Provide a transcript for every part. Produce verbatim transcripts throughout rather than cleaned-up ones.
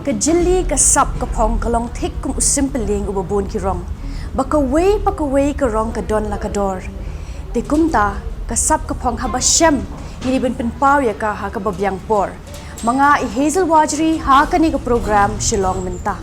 Ka jylli ka sap ka phong ka long thik kum u sympylieng uba bun ki rong, ba kawei pa kawei ka rong ka don la ka dor. Te kumta ka sap ka phong haba shem, ngi dei ban pynpaw ïa ka ha kaba biang por. Ma nga i Hazel Wajri ha kane ka program Shillong Mynta.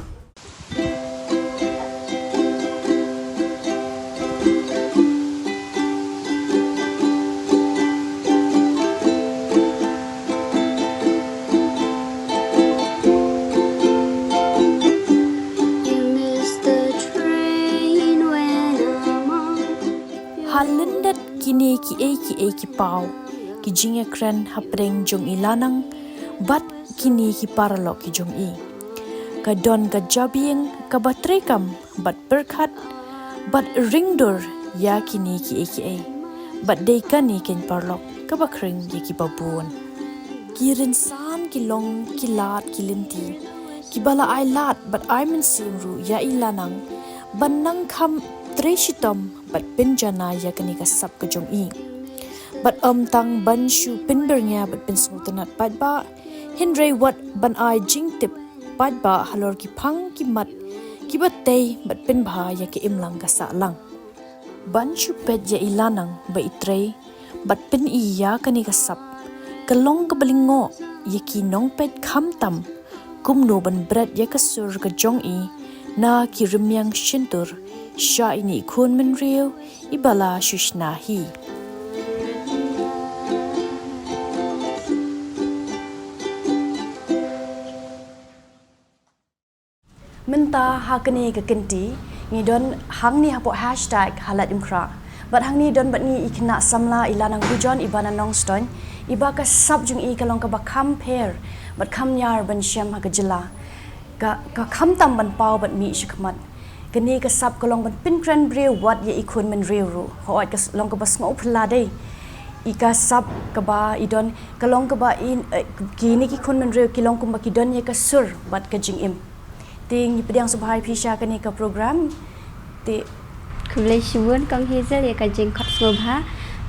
Ha lyndet kine kiei kiei ki paw, ki jingïakren hapdeng jong i Lanang bad kine ki paralok ki jong i, ka don ka jabieng kaba treikam bad pyrkhat bad ringdur ïa kine kiei kiei. Bad dei kane keiñ paralok kaba khring ïa kiba bun. Ki rynsan ki long ki lad ki lynti kiba la ai lad bad ai mynsiem ruh ïa i Lanang ban nang kham trei shitom bad pynjanai ïa kane ka sap ka jong i. Bad ym tang ban shu pynbyrngia bad pynsngewtynnat paidbah, hynrei wat ban ai jingtip paidbah halor ki phang ki mat kiba tei bad pynbha ïa ka imlang ka sahlang. Ban shu peit ïa i Lanang ba i trei bad pyni ïa kane ka sap, ka long kaba lyngngoh ïa ki nongpeit khamtam kumno ban bret ïa ka sur ka jong i na ki rymmiang shyntur sha ine i khun bynriew iba la shu shna hi. Mynta ha kane ka kynti ngi don hangne hapoh hashtag ha Laitumkhrah. Bad hangne don bad ngi i khynnah samla i Lanang Pujon iba na Nongstoiñ, iba ka sap jong i ka long kaba kham pher bad kham ñiar ban shem ha ka jylla. Ka, ka khamtam ban paw bad mih shakhmat. Kane ka sap ka long ban pynkren briew wat ïa i khun bynriew ruh. Hooid ka s-, long kaba sngewphylla dei. I ka sap kaba i don ka long kaba i, eh, kine ki khun bynriew ki long kumba ki don ïa ka sur bad ka jingim. Te ngi pdiang sngewbha ïa phi sha kane ka program. Te khublei shibun Kong Hazel ïa ka jingkhot sngewbha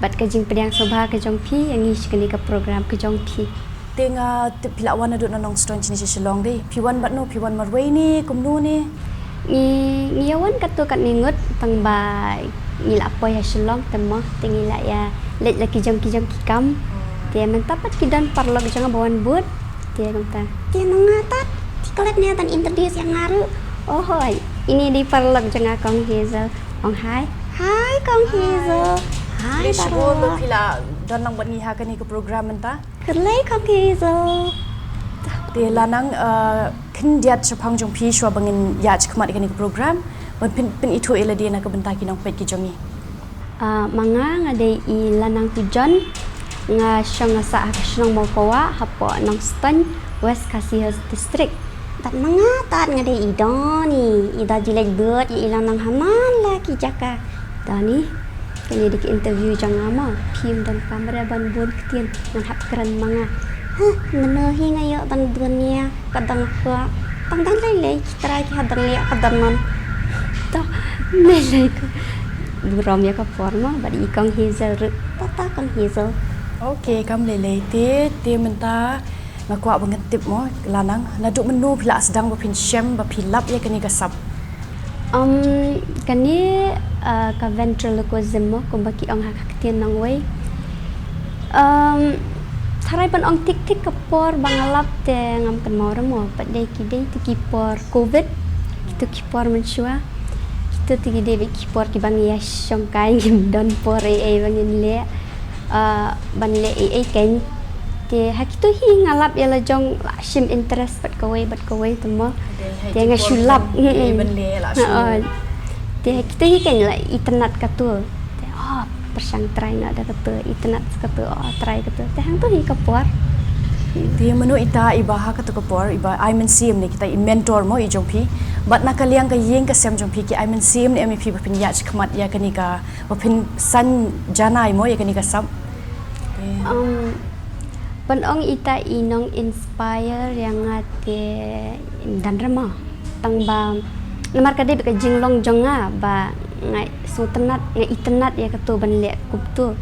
bad ka jingpdiang sngewbha ka jong phi ïa ngi sha kane ka program ka jong phi. Te nga tip phi la wan naduh na Nongstoiñ shane sha Shillong dei. Phi wan bad no, phi wan marwei ne kumno ne? Ngi, ngi ïa wan katto katne ngut tang ba ngi la poi ha Shillong te mo te ngi la ïa leit la ki jong ki jong ki kam. Te mynta pat ki don paralok jong nga ba wan bud. Te kumta. Te ma nga tat, phi klet ne, tan introduce ïa nga ruh. Oh hooid, ine dei paralok jong nga Kong Hazel. Ong hi. Hi Kong Hazel. Hi. Khublei shibun ba paralok, phi la don lang bad ngi ha kane ka program mynta. Khublei Kong Hazel. Te Lanang, eh, khyndiat shaphang jong phi shuwa ba ngin ïaid shakhmat ïa kane ka program, ban pyn, pynithuh ïa lade na ka bynta ki nongpeit ki jong ngi. Ah, ma nga nga dei i Lanang Pujon, nga shong nga sah ha ka shnong Mawkawah hapoh Nongstoiñ, West Khasi Hills District. Bad ma nga tat nga dei i Don, i, i da ju leit bud ïa i Lanang ha man la ki jaka. Don i, kane dei ka interview jong nga mo, phim don kamra ban bun ktien, ngan hap kren ma nga. Huh, mano hi nga ïoh ban bun ïa, ka dang kwah. Tang dang lei lei, ki trai ki ha dang lei, ka dang non. To, lei lei ko. Burom ïa ka por mo, bad i Kong Hazel ruh. Tata Kong Hazel. Okay, kam lei lei te, te mynta nga kwah ba ngan tip mo, Lanang. Naduh mynno phi la sdang ba phin shem, ba phi lap ïa kane ka sap? Um, kane, uh, ka ventriloquism mo, kumba ki ong ha ka ktien nongwei. Um, tharai ban ong thik thik ka por ba nga lap te ngam kynmaw re mo, pat dei ki dei te ki por covid, kito ki por mynshuwa, kito te ki dei beit ki por kiba ngi ïa shongkai ngim don por ei ei ba ngin leh. Ah, ban leh ei ei keiñ. Te ha kito hi nga lap ïa la jong la shim interest bad kawei bad kawei te mo. Te ha kito por nga shu lap, mm, mm, ban leh la shu. Oh. Te ha kito hi keiñ la itynnat kato. Te, oh, pyrshang try noh da kato, itynnat kato, oh, try kato. Te hangto hi ka por. Te mano ita iba ha kato ka por, iba ai mynsiem ne kita i mentor mo i jong phi. Bad na ka liang ka ïing ka sem jong phi ki ai mynsiem ne em ïa phi ba phin ïaid shakhmat ïa kane ka ba phin san janai mo ïa kane ka sap. Um, ban ong ita i nong inspire ïa nga te ym don re mo. Tang ba namar ka dei beit ka jinglong jong nga ba nga sngewtynnat, nga itynnat ïa kato ban leh kumto.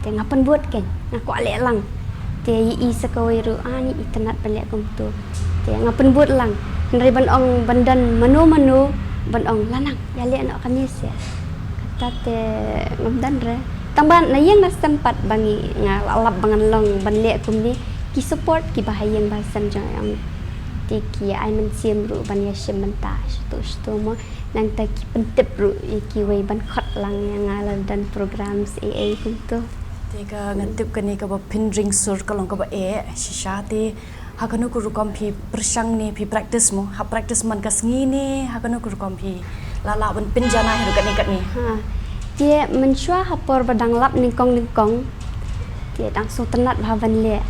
Te nga pynbud keiñ, nga kwah leh lang. Te ïa i sa kawei ruh, ah, ngi itynnat ban leh kumto. Te nga pynbud lang. Hynrei ban ong ban don mano mano, ban ong la nang ïaleh noh kane seh. Kata te ngam don re. Tang ba na ïing na sem pat ba ngi nga lap lap ba ngan long ban leh kumne, ki support kiba ha ïing ba sem jong nga. Te ki ai mynsiem ruh ban ïa shim bynta shatu shatu mo. Nangta ki pyntip ruh ïa kiwei ban khot lang ïa nga lada don programs ei ei kumto. Te ka nga tip kane kaba pynring sur ka long kaba eh shisha. Te ha kano ka rukom phi pyrshang ne phi practice mo? Ha practice man ka sngi ne ha kano ka rukom phi la lah ban pynjanai haduh katne katne? Ha. Te mynshuwa ha por ba dang lap nyngkong nyngkong, te dang sngewtynnat bha ban leh.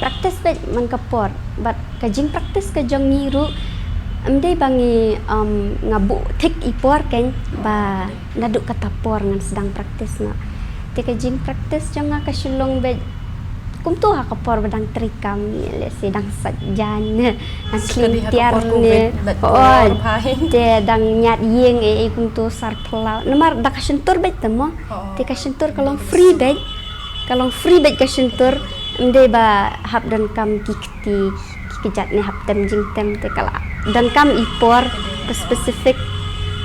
Practice beit man ka por, bad ka jingpractice ka jong ngi ruh, ym dei ba ngi, um, nga buh thik i por kein ba naduh kata por ngan sdang practice noh. Te ka jingpractice jong nga ka shu long beit kumto ha ka por ba dang treikam, let's say dang sait jaiñ, dang khlieh tiar ne, te dang ñiad ïing ei ei kumto, sar phyllaw. Namar da ka shyntur beit te mo. Te ka shyntur ka long free beit. Ka long free beit ka shyntur. Ym dei ba hap donkam ki kti ki kjat ne hap tem jingtem, te ka la donkam i por ka specific.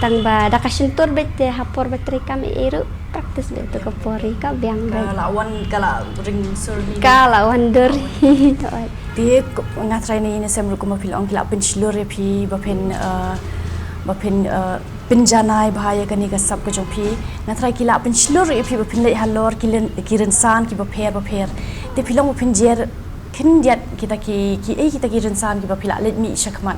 Tang ba da ka shyntur beit te ha por ba treikam ei ei ruh practice beit te ka por hi ka biang beit. Ka la wan, ka la ring sur hi. Ka la wan dur hi. Te nga tharai ne ine sem ruh kumba phi la ong ki la pynshlur ïa phi ba phin, eh, ba phin, eh, pynjanai bha ïa kane ka sap ka jong phi. Nga tharai ki la pynshlur ïa phi ba phin leit halor ki rynsan kiba pher ba pher. Te phi long ba phin jer khyndiat kita ki, ki ei kita ki rynsan kiba phi la leit mih shakhmat?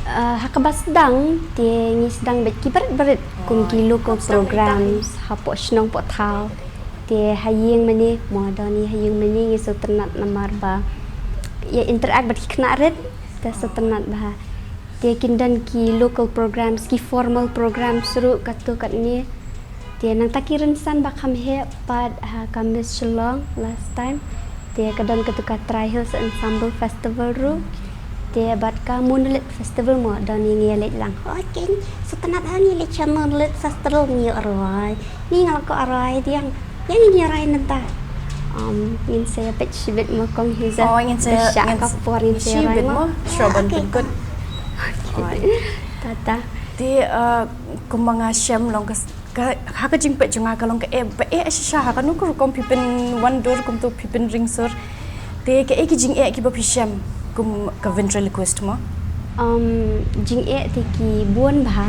Ah, ha kaba sdang te ngi sdang beit ki barit barit kum ki local programs hapoh shnong poh thaw. Te ha ïing mane mo, don hi ha ïing mane ngi sngewtynnat namar ba ïa interact bad ki khynnah rit, te sngewtynnat bha. Te kin don ki local programs, ki formal programs ruh katto katne. Te nangta ki rynsan ba kham heh pat ha ka Miss Shillong last time. Te ka don katu ka Tri Hills Ensemble Festival ruh. Te bad ka Monolith Festival mo, don hi ngi ïa leit lang. Hooid kein, sngewtynnat ha ngi leit sha Monolith Festival ngi ïa rwai. Ngi nga la ko rwai diang. Ïa ngi ïa rwai nangta. Um, ngin sa ïa peit shibit mo kong Hiza. Oh, ngin sa ïa, ngin sa ïa rwai mo. Sure, ban pynkut. Tata. Te, uh, kumba nga shem long ka, ka, ha ka jingpeit jong nga ka long ka eh, ba eh shisha ha kano ka rukom phi pynwan dur kumto phi pynring sur. Te kaei ki jingeh kiba phi shem kum ka ventriloquist mo? Um, jingeh te ki bun bha,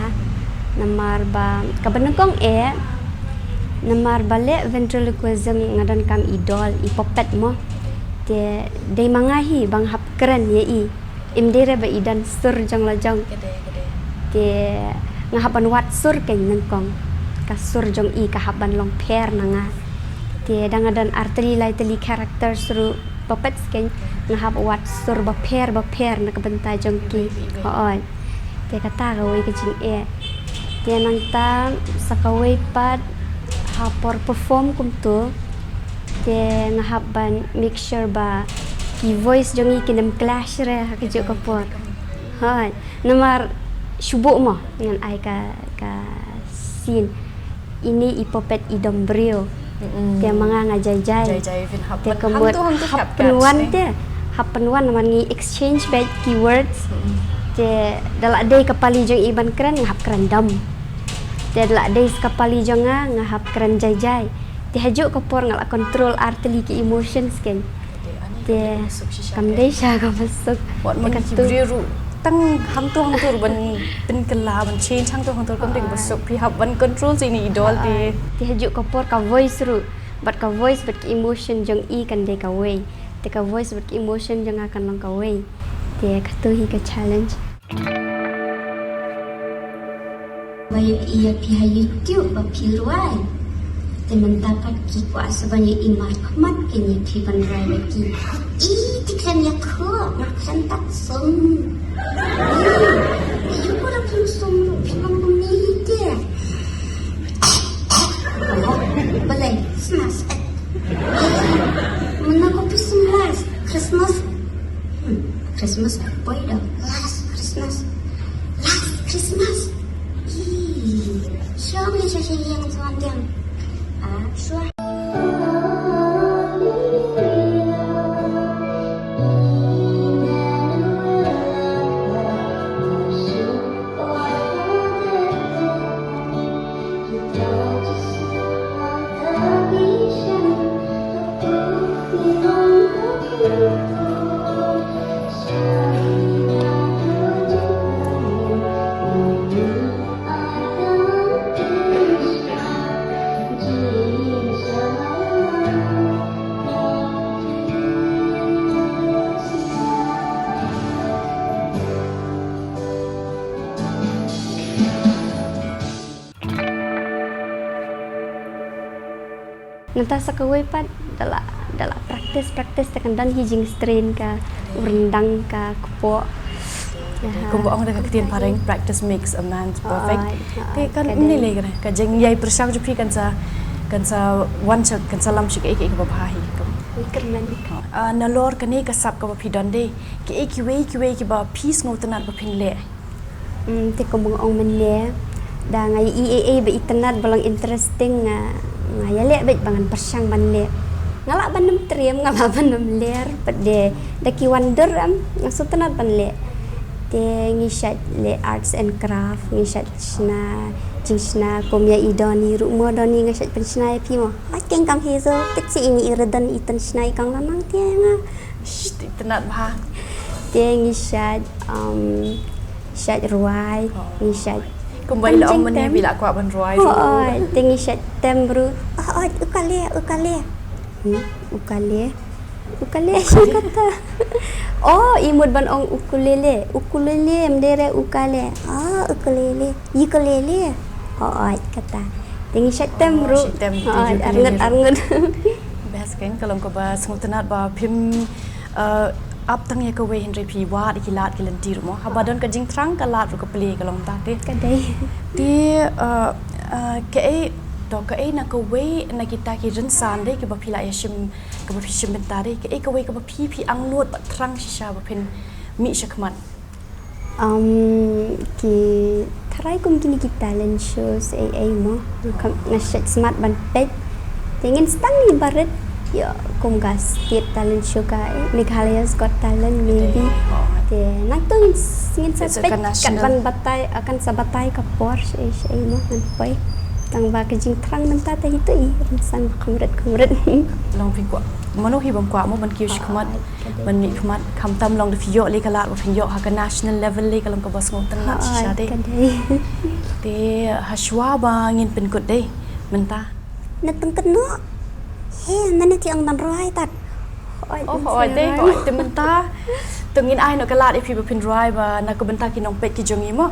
namar ba kaba nyngkong eh, namar ba leh ventriloquism nga donkam i doll, i puppet mo. Te dei ma nga hi ba nga hap kren ïa i. Im dei re ba i don sur jong la jong. Te nga hap ban wad sur kein nyngkong. Ka sur jong i ka hap ban long pher na nga. Te da nga don ar tylli lai tylli characters ruh, puppets kein, nga hap wad sur ba pher ba pher na ka bynta jong ki. Hooid. Te kata kawei ka jingeh. Te nangta sa kawei pat ha por perform kumto. Te nga hap ban make sure ba ki voice jong i kin ym clash re ha kajuh ka por. Hooid. Namar shu buh mo ngan ai ka, ka scene. Ine i puppet i dom briew. Te ma nga nga jai jai. Te ka mut hap pynwan te. Hap pynwan namar ngi exchange beit ki words. Te da la dei ka pali jong i ban kren nga hap kren dom. Te da la dei ka pali jong nga nga hap kren jai jai. Te hajuh ka por nga la control ar tylli ki emotions kein. Te kam dei shisha kaba suk. Wat ma ngi ki briew ruh tang hangto hangto ruh ban pynkylla ban change hangto hangto kam dei kaba suk, phi hap ban control ïa ine i doll te. Te hajuh ka por ka voice ruh, bad ka voice bad ka emotion jong i kan dei kawei. Te ka voice bad ka emotion jong nga kan long kawei. Te kato hi ka challenge. Ba ïohi ïa phi ha YouTube ba phi rwai. Te mynta pat ki kwah sa ban ïohi markhmat kein ïa phi ban rwai bad ki. I, te khlem ïakhoh, nga khlem pat sum. Te ïa ko da phi sum ruh phi long kumne hi te. Balei? Snas. Mynta ko phi sum last Christmas. Hmm, Christmas poi da. Last Christmas. Last Christmas. Ih, shong ni sha sha yang suan tiang. Ah, shuwa. Nangta sa kawei pat da la, da la practice, practice te kan don hi jingstrain ka, u ryndang ka kpoh. Kumba ong da ka ktien phareng, practice makes a man perfect. Te kan ym lei lei ka jingïai pyrshang jong phi kan sa, kan sa wan sha, kan sa lam sha kaei kaei kaba bha hi. Nalor kane ka sap kaba phi don de, kaei kiwei kiwei kiba phi sngewtynnat ba phin leh? Te kumba nga ong mynne, da nga ïohi ei ei ba itynnat ba long interesting, nga, nga ïaleh beit ba ngan pyrshang ban leh. Nga lah ban ym triem, nga lah ban ym ler, pat de da ki wan dur, em, nga sngewtynnat ban leh. Te ngi shait leh arts and craft, ngi shait shna jingshna kum ïa i Donny ruh mo, Donny nga shait pynshna ïa phi mo. Wat keng Kong Hazel, te shi ini i Redon i pynshna i Kong Lanang, te nga shait tynnat bha. Te ngi shait, um, shait rwai, ngi shait. Kumba i la ong mynne, phi la kwah ban rwai ruh. Te ngi shait tem ruh. Oh, oh, u kale, u kale. Hmm, u kale. U kale, shu kata. Oh, i mut ban ong ukulele. Ukulele, em, dei re u kale. Ah, ukulele. Ukulele. Oh, oh, kata. Te ngi shait tem ruh. Shait tem ruh, arngut, arngut. Best keng, ka long kaba sngewtynnat ba phim, eh, ap tang ïa kawei hynrei phi wad ïa ki lad ki lynti ruh mo. Haba don ka jingthrang ka lad ruh ka plie, ka long ta te. Ka dei. Te, eh, eh, kaei, to kaei na kawei na kita ki rynsan de kiba phi la ïa shim, kaba phi shim bynta de, kaei kawei kaba phi, phi angnud bad thrang shisha ba phin mih shakhmat? Um, ki tharai kum kine ki talent shows ei ei mo. Nga shait smat ban peit. Te ngin sdang ïa barit, ïa kum ka state talent show ka, eh, Meghalaya's Got Talent maybe. Te nangta ngin s-, ngin sa peit kat ban batai, ah, kan sa batai ka por shaei shaei mo, ngan poi. Tang ba ka jingthrang mynta te hi to i rynsan kham rit kham rit. Long phi kwah, mano hi bym kwah mo ban kiew shakhmat, ban mih khmat, khamtam long da phi ïoh lei ka lad ba phin ïoh ha ka national level lei, ka long kaba sngewtynnat shisha de. Te hashwa ba ngin pynkut de mynta, na tyngkut noh. He, mano te ong ban rwai tat? Oh, hooid de, hooid. Te mynta to ngin ai noh ka lad ïa phi ba phin rwai ba na ka bynta ki nongpeit ki jong ngi mo.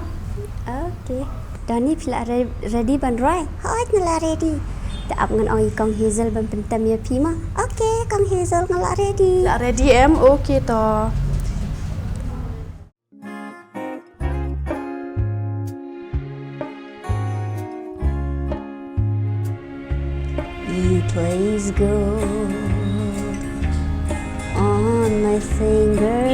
Okay. Donny, phi la re-, ready ban rwai? Hooid, nga la ready. Te ap ngan ong ïa Kong Hazel ban pyntem ïa phi mo. Okay, Kong Hazel, nga la ready. La ready em? Okay to. You place gold on my finger.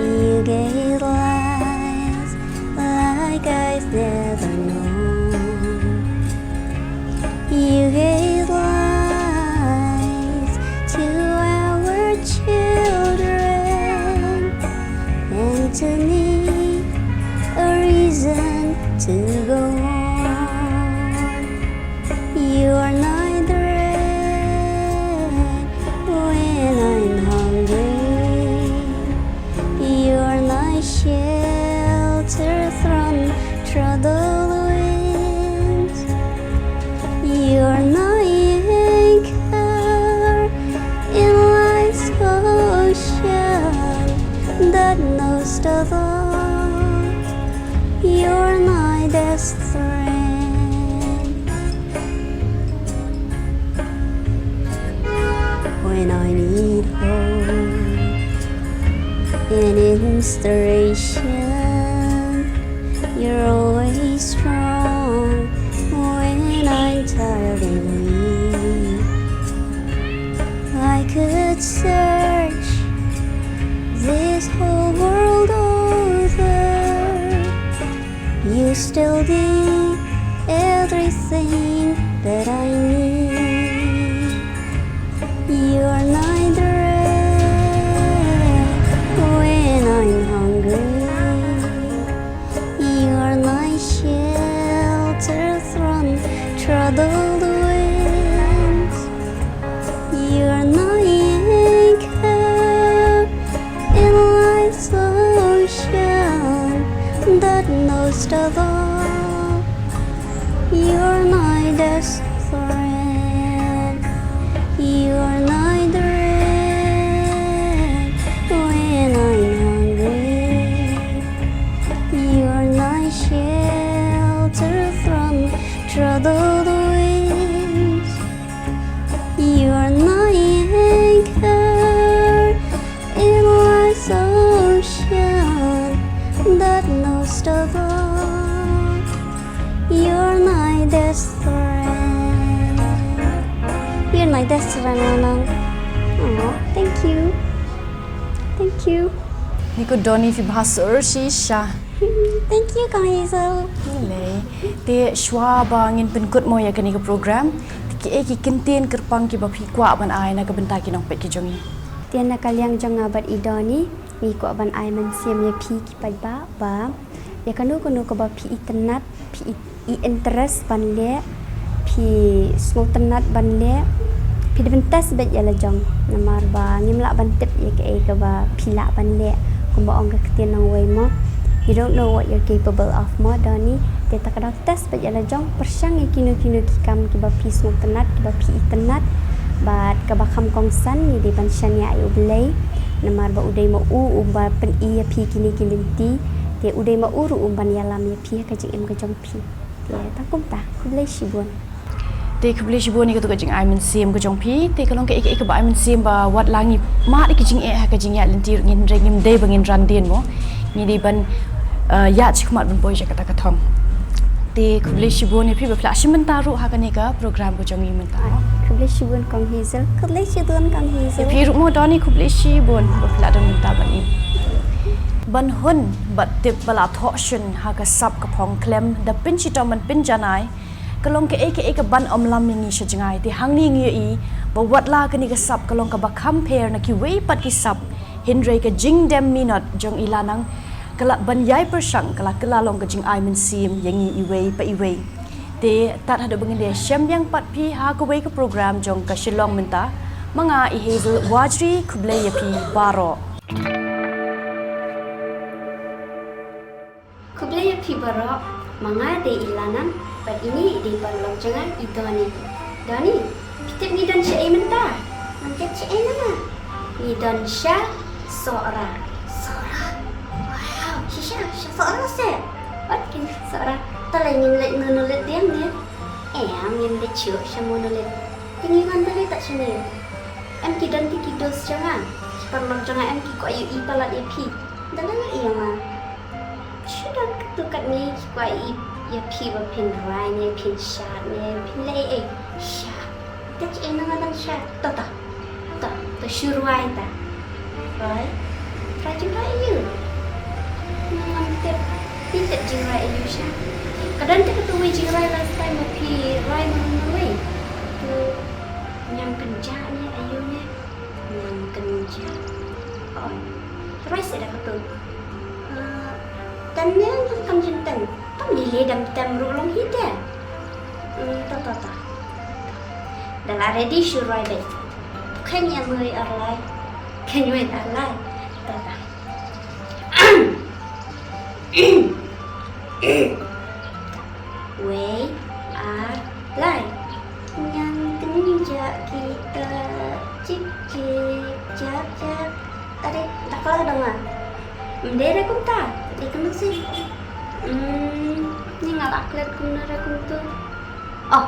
You gave lies like I've never known. You gave lies to our children and to me a reason to go on. You are my bread when I'm hungry. You are my shelter from troubled winds. You are my anchor in life's ocean that knows the dawn. You are my best friend. When I need hope and inspiration, you're always strong. When I'm tired and weak, I could search this whole world over. You still be everything that I need. You are my bread when I'm hungry. You are my shelter from troubled winds. You are my anchor in life's ocean that knows the dawn. You are my best friend. You are my bread when I'm hungry. You are my shelter from troubled winds. Ocean that knows the world. You're my best friend. You're my best friend, Lanang. Oh, thank you. Thank you. Ni ko Donny phi bha sor shisha. Thank you, Kong Hazel. Lei. Te shuwa ba ngin pynkut mo ïa kane ka program, te kiei ki kyntien kyrpang kiba phi kwah ban ai na ka bynta ki nongpeit ki jong ngi? Te na ka liang jong nga bad i Donny, ngi kwah ban ai mynsiem ïa phi ki paidbah ba ïa kano kano kaba phi itynnad, phi i, i interest ban leh, phi sngewtynnad ban leh, phi dei ban test beit ïa la jong. Namar ba ngim lah ban tip ïa kaei kaba phi lah ban leh. Kumba ong ka ktien nongwei mo, you don't know what you're capable of mo, Donny. Te ta ka daw test beit ïa la jong, pyrshang ïa kino kino ki kam kiba phi sngewtynnad, kiba phi itynnad. Bad kaba kham kongsan ngi dei ban shaniah ïa U Blei. Namar ba u dei ma u um ba pyni ïa phi kine ki lynti. Te u dei ma u ruh um ban ïalam ïa phi ha ka jingim ka jong phi. Te tang kumta, khublei shibun. Te khublei shibun ïa katu ka jingai mynsiem ka jong phi. Te ka long kaei kaei kaba ai mynsiem ba wat la ngi mad ïa ki jingeh ha ka jingïaid lynti ruh ngin, hynrei ngim dei ba ngin ran dien mo. Ngi dei ban, eh, ïaid shakhmat ban poi sha kata ka thong. Te khublei shibun ïa phi ba phi la shim bynta ruh ha kane ka program ka jong ngi mynta. Ai, khublei shibun Kong Hazel. Khublei shibun Kong Hazel. Ïa phi ruh mo Donny, khublei shibun ba phi la don bynta bad ngi. Ban hun bad tip ba la thoh shun ha ka sap ka phong khlem da pynshitom ban pynjanai. Ka long kaei kaei ka ban ym lam ïa ngi sha jngai. Te hangne ngi ïohi ba wat la kane ka sap ka long kaba kham pher na kiwei pat ki sap, hynrei ka jingdem minot jong i Lanang ka la ban ïai pyrshang, ka la kylla long ka jingai mynsiem ïa ngi iwei pa iwei. Te tad haduh ba ngin ïashem biang pat phi ha kawei ka program jong ka Shillong Mynta, ma nga i Hazel Wajri, khublei ïa phi baroh. Khublei ïa phi baroh, ma nga dei i Lanang, bad ine i dei i paralok jong nga i Donny. Donny, phi tip ngi don shaei mynta? Ngan tip shaei na nga. Ngi don sha Sohra. Sohra? Wow, shisha, sha Sohra se. Wat kin Sohra. Te lei ngin leit Monolith biang ne? Em, ngim leit shuh sha Monolith. Te ngi wan da lei ta shane. Em ki don te ki dos jong nga. Ki paralok jong nga em ki kwah ïohi palat ïa phi. Da lei ïa nga. Shu don katto katne ki kwah ïohi ïa phi ba phin rwai ne phin shad ne phin leh ei ei. Sha. Te shaei na nga ban shad. To to. To to shu rwai ta. Rwai. Rwai jingrwai aïu? Ngam tip. Phi tip jingrwai aïu sha? Ka don te katto wei jingrwai last time ba phi rwai marwei marwei. To Ñiangkynjah ne aïu ne? Ñiangkynjah. Oh. Rwai seh da katto. Ah, tang ne tang kam jin tang. Tang lei lei dam tem ruh long hi te. Hmm, ta ta ta. Da la ready shu rwai dei. Khein ïa wei ar lai. Khein wei ar lai. Ta ta. Wei, ar, lai. Ñiangkynjah kita, jik jik, jak jak. Are, da kla dang nga. Ym dei re kumta, dei kumno sih? Hmm, ni nga la klet kumno re kumto. Oh,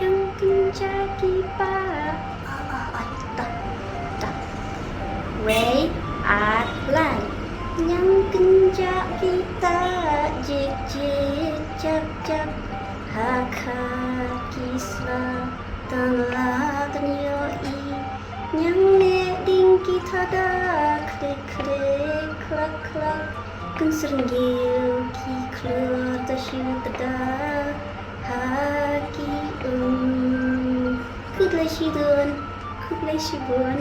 ñiangkynjah ki paid. Oh, oh, oh, to, to. Wei, ar, lai. Ñiangkynjah kita, jik jik, jak jak. Ha kha ki sla, tang la kan ïohi. Ñiang ne ding ki thada, khlieh khlieh, khlak khlak. Kan syrngiew ki khlur ta shu tda ha ki um. Khublei shibun, khublei shibun.